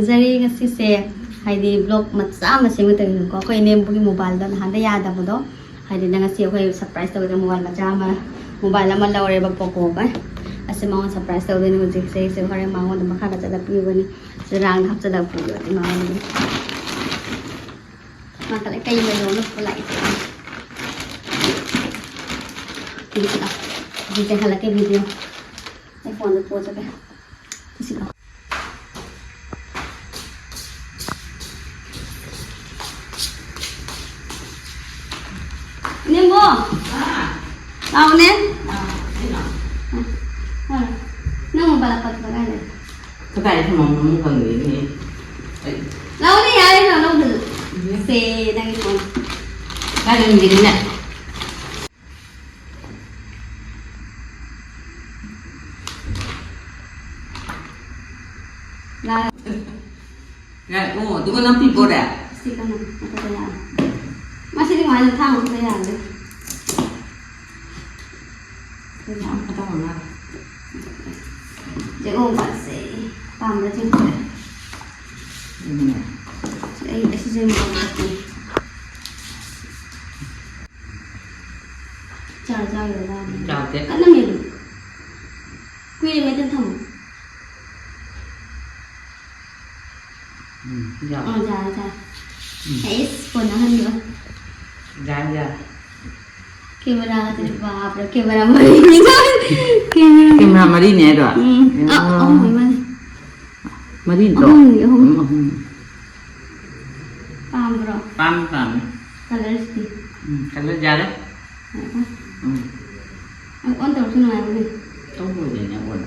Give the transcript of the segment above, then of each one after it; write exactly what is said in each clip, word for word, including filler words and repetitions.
ꯐꯖꯔꯤ ꯉꯁꯤꯁꯦ, ꯍꯥꯏꯗꯤ vlog ꯃꯆꯥ ꯑꯃ ꯁꯦꯝꯒꯦ ꯇꯧꯔꯤꯅꯤꯀꯣ꯫ ꯑꯩꯈꯣꯏ ꯏꯅꯦꯝꯕꯨꯒꯤ mobileꯗ ꯅꯍꯥꯟꯗ ꯌꯥꯗꯕꯗꯣ, ꯍꯥꯏꯗꯤ ꯅꯪ ꯉꯁꯤ ꯑꯩꯈꯣꯏ surprise ꯇꯧꯒꯗꯕ mobile ꯃꯆꯥ ꯑꯃ, mobile ꯑꯃ ꯂꯧꯔꯦꯕ Pocoꯒ꯫ ꯑꯁꯤ ꯃꯉꯣꯟꯗ surprise ꯇꯧꯗꯣꯏꯅꯤ ꯍꯧꯖꯤꯛꯁꯦ꯫ ꯑꯩꯁꯦ ꯍꯣꯔꯦꯟ ꯃꯉꯣꯟꯗ ꯃꯈꯥꯗ ꯆꯠꯂ ꯄꯤꯕꯅꯤ꯫ ꯆꯦꯔꯥꯡꯗ ꯍꯥꯞꯆꯜꯂꯒ ꯄꯨꯔꯗꯤ ꯃꯉꯣꯟꯗ꯫ ꯃꯥ ꯀꯂ ꯀꯩ ꯃꯩꯅꯣꯅ ꯄꯨꯂꯥꯛꯏꯁꯦ꯫ ꯍꯧꯖꯤꯛ ꯍꯜꯂꯛꯀꯦ video꯫ ꯑꯩ phoneꯗ ꯄꯣꯠ ꯆꯠꯀꯦ꯫ ꯁꯤ ꯂꯥꯎ꯫ ꯏꯅꯦꯝꯕꯣ! ꯂꯥꯎꯅꯦ꯫ ꯅꯪ ꯃꯣꯕꯥꯏꯜ ꯑꯄꯠꯄ ꯀꯥꯏ ꯂꯩ? ꯀꯗꯥꯏ ꯊꯝꯃꯝꯅꯣ ꯈꯪꯗꯦꯅꯦ꯫ ꯑꯩ ꯂꯥꯎꯅꯦ, ꯌꯥꯔꯦ, ꯂꯥꯎ, ꯂꯧꯗꯁꯨ꯫ ꯁꯦ, ꯅꯪꯒꯤ phone꯫ ꯀꯥꯏ ꯂꯩꯔꯝꯒꯦꯅꯦ? ꯂꯥꯛ-, ꯌꯥꯏ, ꯑꯣ, ꯑꯗꯨꯒ ꯅꯝ ꯄꯤꯕꯣꯔꯦ? Stick ꯑꯃ, ꯑꯇꯣꯞꯄ ꯌꯥꯔꯦ꯫ ꯃꯁꯤꯗꯤ ꯀꯃꯥꯏꯅ ꯊꯥꯡ ꯑꯃ ꯌꯥꯔꯦ? ꯌꯥꯝ ꯐꯗꯧꯕ ꯃꯥꯜꯂꯦ꯫ ꯆꯦ ꯑꯣ, ꯄꯥꯝꯕ꯭ꯔꯥ ꯆꯦ? ꯑꯗꯨꯅꯦ꯫ ꯑꯩ ꯑꯁꯤꯁꯦ ꯑꯃꯨꯛ ꯂꯧꯊꯣꯛꯀꯦ꯫ ꯆꯥꯔ ꯆꯥꯔꯨꯔꯣ ꯂꯥꯛꯑꯣ꯫ ꯆꯥꯗꯦ꯫ ꯀꯟꯅ ꯃꯦꯠꯂꯨ꯫ ꯀꯨꯏꯔꯦ ꯃꯩꯗ ꯊꯝꯃꯣ꯫ ꯎꯝ, ꯌꯥꯔꯦ꯫ ꯑꯣ, ꯌꯥꯔꯦ, ꯌꯥꯔꯦ꯫ ꯎꯝ꯫ ꯑꯩꯁ, ꯐꯣꯟ ꯑꯍꯟꯕ꯫ ꯌꯥꯔꯦ, ꯌꯥꯔꯦ꯫ ꯀꯦꯃꯦꯔꯥꯒꯁꯦ ꯂꯨꯄꯥ ꯍꯥꯞꯄ꯭ꯔꯥ? ꯀꯦꯃꯦꯔꯥ ꯃꯔꯤꯅꯤ꯫ ꯀꯦꯃꯦꯔꯥ ꯀꯦꯃꯦꯔꯥ ꯃꯔꯤꯅꯤ ꯍꯥꯏꯔꯣ? ꯎꯝ꯫ ꯑ, ꯑꯣ꯫ ꯑꯍꯨꯝ ꯑꯣꯏ ꯃꯥꯜꯂꯦ꯫ ꯃꯔꯤꯗꯣ? ꯑꯍꯨꯝꯅꯤ, ꯑꯍꯨꯝ꯫ ꯎꯝ, ꯑꯍꯨꯝ꯫ ꯄꯥꯝꯕ꯭ꯔꯣ? ꯄꯥꯝꯃꯤ, ꯄꯥꯝꯃꯤ꯫ Colourꯁꯤꯗꯤ? ꯎꯝ, colour ꯌꯥꯔꯦ꯫ ꯌꯥꯔꯦ꯫ ꯎꯝ꯫ ꯑ, on ꯇꯧꯔꯁꯨ ꯅꯨꯡꯉꯥꯏꯕꯅꯦ꯫ ꯇꯧꯔꯣꯏꯗꯣꯏꯅꯦ on꯫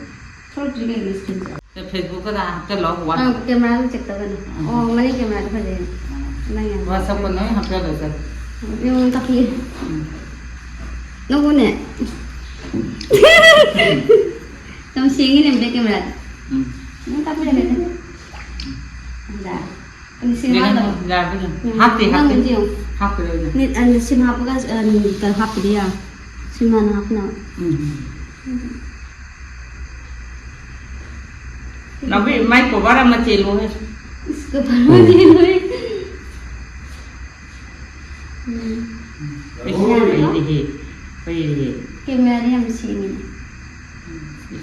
ꯊꯣꯛꯂꯛꯇ꯭ꯔꯤ ꯀꯩꯒꯤꯅꯣ screenꯁꯦ? ꯁꯦ, Facebookꯇ ꯍꯥꯞꯆꯜꯂꯣ, one꯫ ꯑꯪ, cameraꯗꯣ check ꯇꯧꯒꯅꯤ꯫ ꯎꯝ꯫ ꯑꯣ, ꯃꯅꯤꯡ cameraꯗꯣ ꯐꯖꯩ꯫ ꯎꯝ꯫ ꯅꯪ ꯌꯥꯝ WhatsAppꯇ ꯂꯣꯏ ꯍꯥꯞꯆꯜꯂꯣ, ꯁꯦ꯫ ꯎꯝ, ꯀꯥꯞꯄꯤꯒꯦ꯫ ꯎꯝ꯫ ꯅꯪꯕꯨꯅꯦ꯫ ꯌꯥꯝ ꯁꯦꯡꯉꯤꯅꯦ, back cameraꯗꯤ꯫ ꯎꯝ꯫ ꯅꯪ ꯀꯥꯞꯄꯤꯔꯒꯦ꯫ ꯎꯝ꯫ ꯑꯗ꯫ ꯑꯗꯨ ꯁꯤ ꯌꯦꯡꯉꯣ, ꯍꯥꯞꯅꯕ꯫ ꯌꯥꯕ꯭ꯔꯥ ꯌꯦꯡꯉꯣ꯫ ꯎꯝ꯫ ꯍꯥꯞꯇꯦ, ꯅꯪ ꯍꯥꯞꯇꯦ꯫ ꯍꯧꯖꯤꯛ ꯌꯦꯡꯉꯣ꯫ ꯍꯥꯞꯇꯦ, ꯍꯥꯞꯇꯦ꯫ ꯅꯤꯠ, ꯑ, ꯁꯤꯝ ꯍꯥꯞꯄꯒ, ꯑ, ꯀꯩꯅꯣ ꯍꯥꯞꯄꯗꯤ ꯌꯥꯔꯣꯏ꯫ ꯁꯤꯝ ꯍꯥꯟꯅ ꯍꯥꯞꯅꯕ꯫ ꯎꯝ꯫ ꯅꯥꯎꯕꯤ, ꯃꯥꯏ cover ꯑꯃ ꯆꯦꯜꯂꯨꯍꯦ꯫ ꯏꯁ, cover ꯑꯃ ꯆꯦꯜꯂꯨꯍꯦ꯫ ꯎꯝ꯫ ꯏꯁ, ꯄꯩꯔꯦꯍꯦ, ꯄꯩꯔꯦꯍꯦ꯫ Camera ꯗꯤ ꯌꯥꯝ ꯁꯦꯡꯉꯤꯅꯦ꯫ ꯏꯁ꯫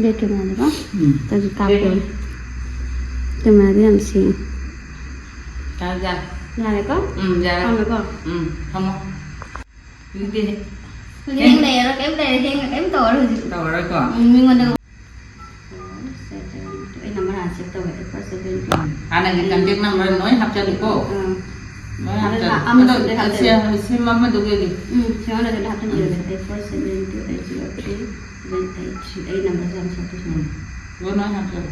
Bag camera ꯗꯀꯣ? ꯎꯝ꯫ ꯇꯧꯁꯨ ꯀꯥꯞꯄꯦ꯫ ꯕꯦꯛ꯫ Camera ꯗꯤ ꯌꯥꯝ ꯁꯦꯡꯉꯤ꯫ ꯌꯥꯔꯦ, ꯌꯥꯔꯦ꯫ ꯌꯥꯔꯦꯀꯣ? ꯎꯝ, ꯌꯥꯔꯦ꯫ ꯊꯝꯃꯦꯀꯣ? ꯎꯝ, ꯊꯝꯃꯣ꯫ ꯍꯧꯖꯤꯛꯇꯤ ꯍꯦꯡ ꯂꯩꯔꯔꯣꯏ, ꯀꯩꯝ ꯂꯩꯔꯦ, ꯍꯦꯡ ꯀꯩꯝ ꯇꯧꯔꯔꯣꯏ ꯍꯧꯖꯤꯛ꯫ ꯇꯧꯔꯔꯣꯏꯀꯣ? ꯎꯝ, ꯃꯤꯉꯣꯟꯗ꯫ ꯑꯩ number ꯍꯥꯟꯅ save ꯇꯧꯒꯦ, eight four seven two꯫ ꯎꯝ, ꯍꯥꯟꯅꯒꯤ contact number ꯂꯣꯏ ꯍꯥꯞꯆꯜꯂꯨꯀꯣ꯫ ꯑꯥ꯫ ꯂꯣꯏ ꯍꯥꯞꯆꯜꯂꯨ꯫ ꯑꯃꯁꯨ ꯑꯗꯣ, ꯂꯣꯏ ꯍꯥꯞꯆꯜꯂꯨ꯫ ꯁꯦꯝ, ꯁꯦꯝ ꯑꯃꯗꯨꯒꯤ꯫ ꯎꯝ, ꯁꯦꯝ ꯑꯃꯗꯨꯗ ꯍꯥꯞꯆꯤꯟꯕꯤꯔꯒꯦ꯫ ꯎꯝ꯫ Eight four seven two eight zero three seven eight three꯫ ꯑꯩ number ꯁꯦ ꯌꯥꯝ ꯁꯣꯏ ꯇꯧꯁꯤꯟꯅꯩ꯫ ꯎꯝ꯫ ꯂꯣꯏ, ꯂꯣꯏ ꯍꯥꯞꯆꯜꯂꯨ꯫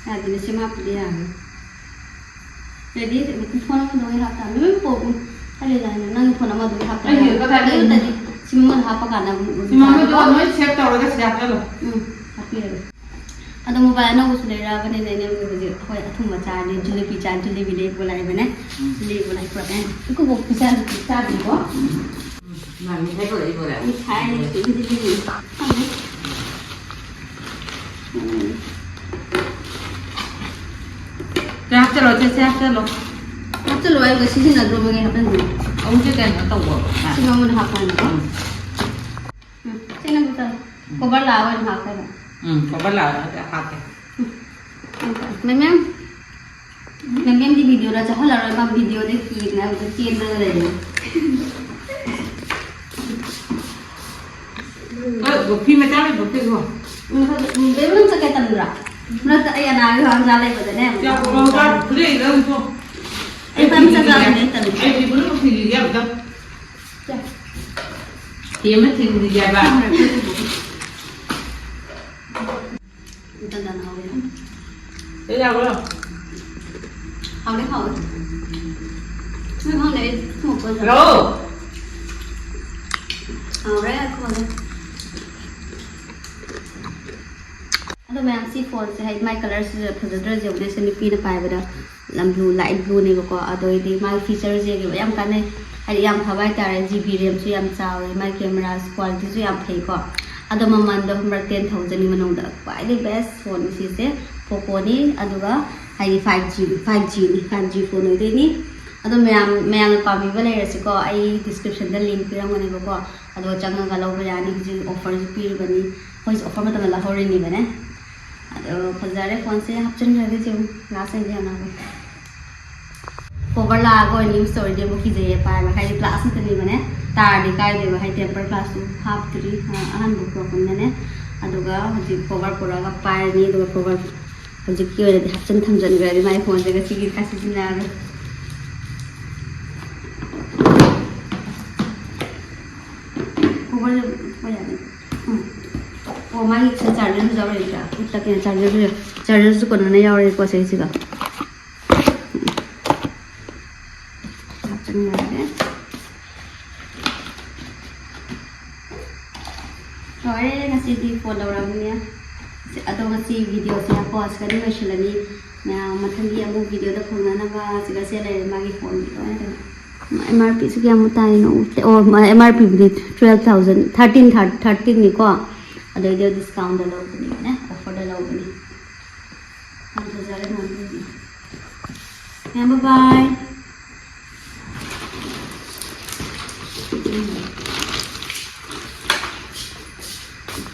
ꯌꯥꯗꯦꯅꯦ, ꯁꯦꯝ ꯍꯥꯞꯄꯗꯤ ꯌꯥꯔꯣꯏ꯫ ꯁꯤꯗꯗꯤ phone ꯑꯃꯗ ꯑꯣꯏꯅ ꯍꯥꯞꯇꯥꯕꯅꯤ꯫ ꯂꯣꯏ ꯄꯣꯛ-, ꯈꯜꯂꯤꯗꯥꯏꯅꯦ? ꯅꯪꯒꯤ phone ꯑꯃꯗ ꯑꯣꯏꯅ ꯍꯥꯞꯇꯥꯕꯅꯤ꯫ ꯑꯩꯒꯤ ꯀꯗꯥꯏꯗ ꯑꯗꯨ ꯅꯠꯇꯗꯤ ꯂꯩ? ꯁꯤꯝ ꯑꯃꯗ ꯍꯥꯞꯄꯀꯥꯟꯗ ꯑꯃꯨꯛ ꯁꯤꯝ ꯑꯃꯗꯣ ꯆꯥꯔꯣꯏ꯫ ꯂꯣꯏ save ꯇꯧꯔꯒ ꯁꯤꯗ ꯍꯥꯞꯆꯜꯂꯣ꯫ ꯎꯝ, ꯍꯥꯞꯄꯤꯔꯒꯦ꯫ ꯑꯗꯣ mobile ꯑꯅꯧꯕꯁꯨ ꯂꯩꯔꯛꯑꯕꯅꯤꯅ ꯏꯅꯦꯝꯒꯤ ꯍꯧꯖꯤꯛ ꯑꯩꯈꯣꯏ ꯑꯊꯨꯝꯕ ꯆꯥꯔꯗꯤ ꯖꯤꯂꯤꯕꯤ ꯆꯥ-, ꯖꯤꯂꯤꯕꯤ ꯂꯩꯕ ꯂꯥꯛꯏꯕꯅꯦ꯫ ꯎꯝ꯫ ꯖꯤꯂꯤꯕꯤ ꯂꯩꯕ ꯂꯥꯛꯑꯦ꯫ ꯏꯀꯨꯕꯣꯛ ꯄꯤꯖꯥ-, ꯆꯥꯗ꯭ꯔꯤꯕꯣ? ꯎꯝ꯫ ꯃꯥ ꯃꯤꯊꯥꯏ ꯄꯨꯔꯛꯏꯕꯣꯔꯦ? ꯃꯤꯊꯥꯏ ꯂꯩꯇꯦ, ꯖꯤꯂꯤꯕꯤ꯫ ꯈꯪꯗꯦ꯫ ꯎꯝ꯫ ꯁꯦ ꯍꯥꯞꯆꯜꯂꯣ, ꯁꯦ, ꯁꯦ ꯍꯥꯞꯆꯜꯂꯣ꯫ ꯍꯥꯞꯆꯜꯂꯣ ꯍꯥꯏꯔꯒ ꯁꯤꯖꯤꯟꯅꯗ꯭ꯔꯣꯕꯒꯤ ꯍꯥꯞꯆꯟꯗꯣꯏꯅꯦ꯫ ꯑꯃꯨꯛꯁꯦ ꯀꯩꯅꯣ ꯇꯧꯋꯣ꯫ ꯁꯤ ꯃꯉꯣꯟꯗ ꯍꯥꯞꯄꯣ ꯍꯥꯏꯅꯀꯣ꯫ ꯎꯝ꯫ ꯎꯝ, ꯁꯤ ꯅꯪ ꯆꯠꯂꯣ꯫ Cover ꯂꯥꯛꯑꯒ ꯑꯣꯏꯅ ꯍꯥꯞꯀꯦ꯫ ꯎꯝ, cover ꯂꯥꯛꯑꯒ ꯍꯥꯞꯀꯦ꯫ ꯎꯝ꯫ ꯃꯦꯝ, ꯃꯦꯝ, ꯃꯦꯝꯗꯤ video ꯗ ꯆꯠꯍꯜꯂꯔꯣꯏ, ꯃꯥ video ꯗ ꯀꯤꯗꯅ ꯑꯃꯨꯛꯀ ꯆꯦꯟꯗꯅ ꯂꯩꯔꯦ꯫ ꯍꯣꯏ, ꯕꯣꯐꯤ ꯃꯆꯥ ꯂꯩ, ꯕꯣꯐꯤꯗꯣ꯫ ꯎꯝ, ꯍꯣꯏ, ꯎꯝ, ꯕꯦꯝ, ꯅꯪ ꯆꯠꯀꯦ ꯇꯟꯕ꯭ꯔꯥ? ꯃꯔꯛꯇ ꯑꯩ ꯑꯅꯥꯕꯒꯤ ꯍꯥꯡꯖꯥ ꯂꯩꯕꯗꯅꯦ, ꯑꯃꯨꯛ ꯆꯥꯛ ꯆꯥꯛ ꯆꯥꯛ ꯐꯨꯂꯩꯗ ꯑꯃꯨꯛ꯫ ꯑꯩ ꯐꯝ ꯆꯥꯛ ꯆꯥꯕ ꯅꯠꯇꯕꯅꯤ꯫ ꯑꯩ ꯐꯤ ꯄꯨꯟꯅ ꯊꯤꯜꯂꯤꯒꯦ ꯑꯝꯇ꯫ ꯐꯤ ꯑꯃ ꯊꯤꯜꯂꯤꯒꯦꯕ꯫ ꯗꯟ ꯗꯟ ꯍꯧꯔꯦ꯫ ꯂꯣꯏ ꯌꯥꯕ꯭ꯔꯣ? ꯍꯥꯎꯔꯦ, ꯍꯥꯎꯔꯦ꯫ ꯅꯣꯏ ꯈꯪꯗꯦ, ꯑꯩ ꯊꯨꯝꯃꯛꯄ ꯌꯥꯝ ꯍꯜꯂꯣ꯫ ꯍꯥꯎꯔꯦ, ꯊꯨꯝꯃꯛꯑꯦ꯫ ꯑꯗꯣ ꯃꯌꯥꯝ, ꯁꯤ phone ꯁꯦ ꯍꯥꯏꯗꯤ ꯃꯥꯏ colour ꯁꯤꯁꯨ ꯐꯖꯗ꯭ꯔꯁꯨ ꯌꯦꯡꯉꯨꯅꯦ, ꯁꯤ ꯅꯨꯄꯤꯅ ꯄꯥꯏꯕꯗ ꯂꯝ blue, light blue ꯅꯦꯕꯀꯣ꯫ ꯑꯗꯣ ꯑꯩꯗꯤ ꯃꯥꯒꯤ features ꯌꯦꯡꯉꯦꯕ, ꯌꯥꯝ ꯀꯥꯟꯅꯩ꯫ ꯍꯥꯏꯗꯤ ꯌꯥꯝ ꯐꯕ ꯍꯥꯏꯇꯥꯔꯦ꯫ ꯖꯤ ꯕꯤ ꯔꯦꯝꯁꯨ ꯌꯥꯝ ꯆꯥꯎꯋꯤ, ꯃꯥꯒꯤ ꯀꯦꯃꯦꯔꯥ ꯀ꯭ꯋꯥꯂꯤꯇꯤꯁꯨ ꯌꯥꯝ ꯐꯩꯀꯣ꯫ ꯑꯗꯣ ꯃꯃꯟꯗꯣ ꯈꯪꯕ꯭ꯔꯥ, ꯇꯦꯟ ꯊꯥꯎꯖꯟꯒꯤ ꯃꯅꯨꯡꯗ ꯈ꯭ꯋꯥꯏꯗꯒꯤ ꯕꯦꯁ ꯐꯣꯟ ꯁꯤꯁꯦ ꯄꯣꯀꯣꯅꯤ꯫ ꯑꯗꯨꯒ ꯍꯥꯏꯗꯤ ꯐꯥꯏꯚ ꯖꯤ, ꯐꯥꯏꯚ ꯖꯤꯅꯤ, ꯐꯥꯏꯚ ꯖꯤ ꯐꯣꯟ ꯑꯣꯏꯗꯣꯏꯅꯤ꯫ ꯑꯗꯣ ꯃꯌꯥꯝ, ꯃꯌꯥꯝꯅ ꯄꯥꯝꯕꯤꯕ ꯂꯩꯔꯁꯤꯀꯣ, ꯑꯩ ꯗꯤꯁꯀ꯭ꯔꯤꯞꯁꯟꯗ ꯂꯤꯡ ꯄꯤꯔꯝꯒꯅꯦꯕꯀꯣ, ꯑꯗꯨꯒ ꯆꯪꯉꯒ ꯂꯧꯕ ꯌꯥꯅꯤ꯫ ꯍꯧꯖꯤꯛ ꯑꯣꯐꯔꯁꯨ ꯄꯤꯔꯤꯕꯅꯤ, ꯑꯩꯈꯣꯏꯁꯨ ꯑꯣꯐꯔ ꯃꯇꯝꯗ ꯂꯧꯍꯧꯔꯤꯅꯤꯕꯅꯦ꯫ ꯑꯗꯣ ꯐꯖꯔꯦ, ꯐꯣꯟꯁꯦ ꯍꯥꯞꯆꯤꯟꯈ꯭ꯔꯒꯦ ꯆꯦ꯫ ꯂꯥꯁ ꯑꯣꯏꯅ ꯌꯥꯝ ꯀꯣꯚꯔ ꯂꯥꯛꯑꯒ ꯑꯣꯏꯅ ꯌꯨꯁ ꯇꯧꯔꯗꯤ ꯑꯃꯨꯛ ꯀꯤꯖꯩꯌꯦ ꯄꯥꯏꯕ, ꯍꯥꯏꯗꯤ ꯒ꯭ꯂꯥꯁ ꯉꯥꯛꯇꯅꯤꯕꯅꯦ, ꯇꯥꯔꯗꯤ ꯀꯥꯏꯗꯦꯕ, ꯍꯥꯏꯗꯤ ꯇꯦꯝꯄꯔ ꯒ꯭ꯂꯥꯁꯁꯨ ꯍꯥꯞꯇ꯭ꯔꯤ, ꯑ, ꯑꯍꯥꯟꯕ ꯄꯨꯔꯛꯄꯅꯤꯅꯅꯦ꯫ ꯑꯗꯨꯒ ꯍꯧꯖꯤꯛ ꯀꯣꯚꯔ ꯄꯨꯔꯛꯑꯒ ꯄꯥꯏꯔꯅꯤ, ꯑꯗꯨꯒ ꯀꯣꯚꯔ ꯍꯧꯖꯤꯛꯀꯤ ꯑꯣꯏꯅꯗꯤ ꯍꯥꯞꯆꯤꯟ ꯊꯝꯖꯤꯟꯈ꯭ꯔꯗꯤ ꯃꯥꯏ ꯐꯣꯟꯁꯦ ꯉꯁꯤꯒꯤ ꯈꯔ ꯁꯤꯖꯤꯟꯅꯔꯔꯣꯏ꯫ ꯀꯣꯚꯔꯁꯦ ꯍꯣꯏ ꯌꯥꯅꯤ꯫ ꯎꯝ꯫ ꯑꯣ, ꯃꯥꯒꯤ ꯁꯤꯗ ꯆꯥꯔꯖꯔꯁꯨ ꯌꯥꯎꯔꯛꯏꯗ꯭ꯔꯥ? ꯎꯠꯂꯛꯀꯦ, ꯆꯥꯔꯖꯔꯁꯨ ꯌꯥꯎ-, ꯆꯥꯔꯖꯔꯁꯨ ꯀꯩꯅꯣꯅ ꯌꯥꯎꯔꯛꯏꯀꯣ ꯁꯤꯁꯤꯒ꯫ ꯍꯥꯞꯆꯤꯟꯈ꯭ꯔꯒꯦ꯫ ꯂꯣꯏꯔꯦ, ꯉꯁꯤꯗꯤ ꯐꯣꯟ ꯂꯧꯔꯕꯅꯤꯅ꯫ ꯑꯗꯣ ꯉꯁꯤ ꯚꯤꯗꯤꯑꯣꯁꯦ ꯀꯣ ꯁꯤꯗ ꯑꯗꯨꯝ ꯂꯣꯏꯁꯤꯜꯂꯅꯤ꯫ ꯃꯌꯥꯝ ꯃꯊꯪꯒꯤ ꯑꯃꯨꯛ ꯚꯤꯗꯤꯑꯣꯗ ꯐꯪꯅꯅꯕ ꯁꯤꯗ ꯁꯦ ꯂꯩꯔꯦ ꯃꯥꯒꯤ ꯐꯣꯟꯒꯤ ꯂꯣꯏꯅ ꯀꯩꯅꯣ꯫ ꯑꯦꯝ ꯑꯥꯔ ꯄꯤꯁꯤ ꯀꯌꯥꯃꯨꯛ ꯇꯥꯏꯅꯣ? ꯑꯣ, ꯑꯦꯝ ꯑꯥꯔ ꯄꯤꯕꯨꯗꯤ ꯇꯨꯋꯦꯜꯞ ꯊꯥꯎꯖꯟ, ꯊꯥꯔꯇꯤꯟ, ꯊꯥꯔꯇꯤꯟꯅꯤꯀꯣ꯫ ꯑꯗꯩꯗꯤ ꯗꯤꯁꯀꯥꯎꯟꯗ ꯂꯧꯕꯅꯤꯅꯦ, ꯑꯣꯐꯔꯗ ꯂꯧꯕꯅꯤ꯫ ꯌꯥꯝ ꯐꯖꯔꯦ ꯃꯌꯥꯝ꯫ ꯃꯌꯥꯝ, bye bye꯫